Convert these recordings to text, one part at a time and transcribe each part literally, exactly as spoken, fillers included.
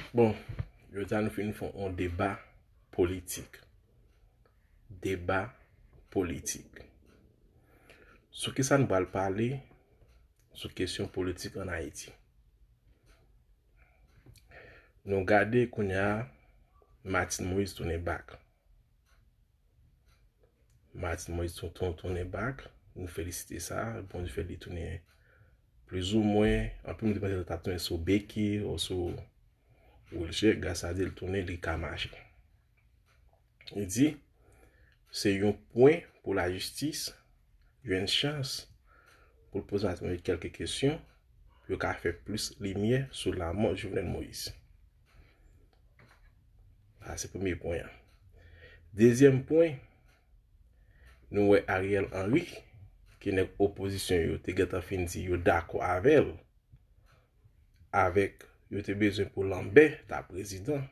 Bon, jodi a nou fin fè yon deba politik. Deba politik. Sou kisa nou pral pale? Sou kesyon politik ann Ayiti. Nou gade kounye a, Martine Moïse tounen bak. Martine Moïse tou- tou- tounen bak. Nou felisite sa. Bondye fè li tounen plizoumwen. Anpil moun te panse l t ap tounen sou beki ou sou wilchè. Gras a Dye, l tounen, li ka mache. Li di, se yon pwen pou lajistis jwenn chans pou l poze Martine Moïse kèlke kesyon, pou yo ka fè plis limyè sou lanmò Jovenel Moïse. Sa se premye pwen an. Dezyèm pwen, nou wè Ariel Henry, ke nèg opozisyon yo te gentan fin di yo dakò avè l, avèk yo te bezwen pou Lambert ta prezidan.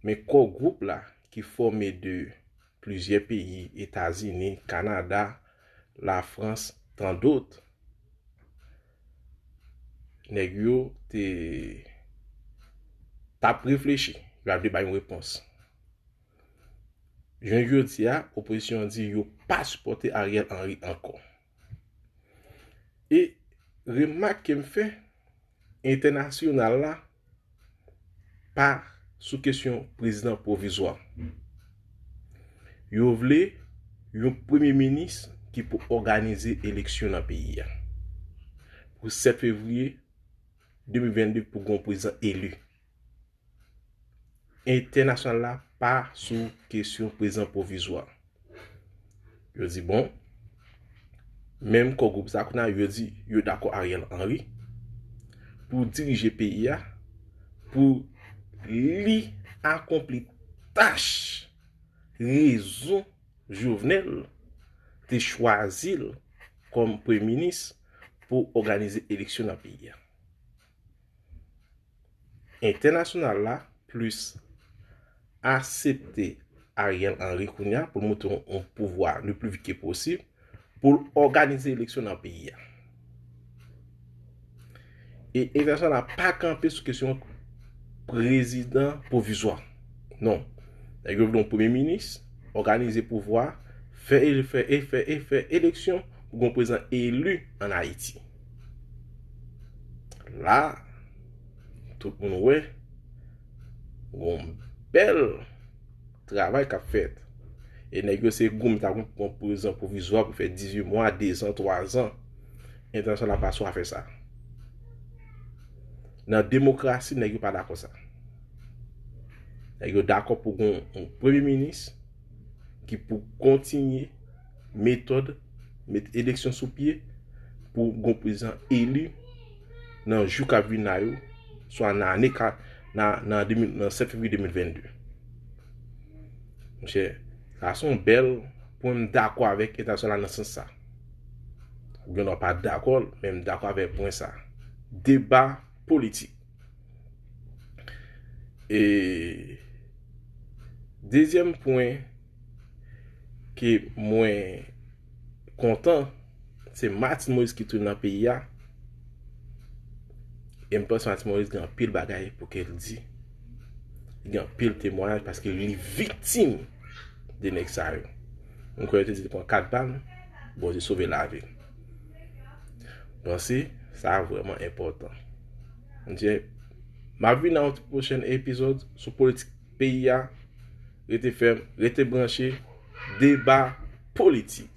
Men kò gwoup la, ki fòme de plizyè peyi, Etazini, Kanada, Lafrans, tan dòt, nèg yo te t ap reflechi, yo ap bay yon repons. Jounen jodi a, opozisyon an di yo pa sipòte Ariel Henry ankò. E remak ke m fè, entènasyonal la pa sou kesyon prezidan pwovizwa. Yo vle yon premye minis ki pou òganize eleksyon nan peyi a. Pou sèt fevriye de mil vennde pou gon prezidan eli. Entènasyonal la pa sou kesyon prezidan pwovizwa. Yo di, bon, menm kò gwoup sa kounye a, yo di yo dakò Ariel Henry pou dirije peyi a, pou li akonpli tach, rezon Jovenel te chwazi l kòm premye minis pou òganize eleksyon nan peyi a. Entènasyonal la plis aksepte Ariel Henry kounye a pou l monte yon, yon pouvwa le plus vite que possible pou l òganize eleksyon nan peyi a. E entènasyonal la pa kanpe sou kesyon prezidan pwovizwa. Non. Nèg yo vle yon premye minis, òganize pouvwa, fè, fè, fè, fè eleksyon pou gon prezidan eli ann Ayiti. La, tout moun wè gon bèl travay k ap fèt. E nèg yo se goumen ta pou pran prezidan pwovizwa pou fè dizuit mwa, dezan, twazan. Entènasyonal la pa sou afè sa. Nan demokrasi, nèg yo pa dakò sa. Nèg yo dakò pou gon yon premye minis ki pou kontinye metòd, met eleksyon sou pye pou gon prezidan eli nan jou k ap vin la yo, swa nan ane ka, nan, nan de mil, nan sèt fevriye de mil vennde. Monchè, sa se yon bèl pwen, m dakò avèk entènasyonal la nan sans sa. Ou gen dwa pa dakò, men m dakò avèk pwen sa. Deba politik. E dezyèm pwen ke mwen kontan, se Martine Moïse ki tounen nan peyi a. E m panse Martine Moïse gen anpil bagay pou ke l di. Li gen anpil temwayaj paske li viktim de nèg sa yo. M kwè yo te di li pran kat bal, Bondye sove lavi l. Panse sa vrèman enpòtan. Monchè, m ap vin nan yon pwochèn epizòd sou politik peyi a. Rete fèm, rete branche, deba politik.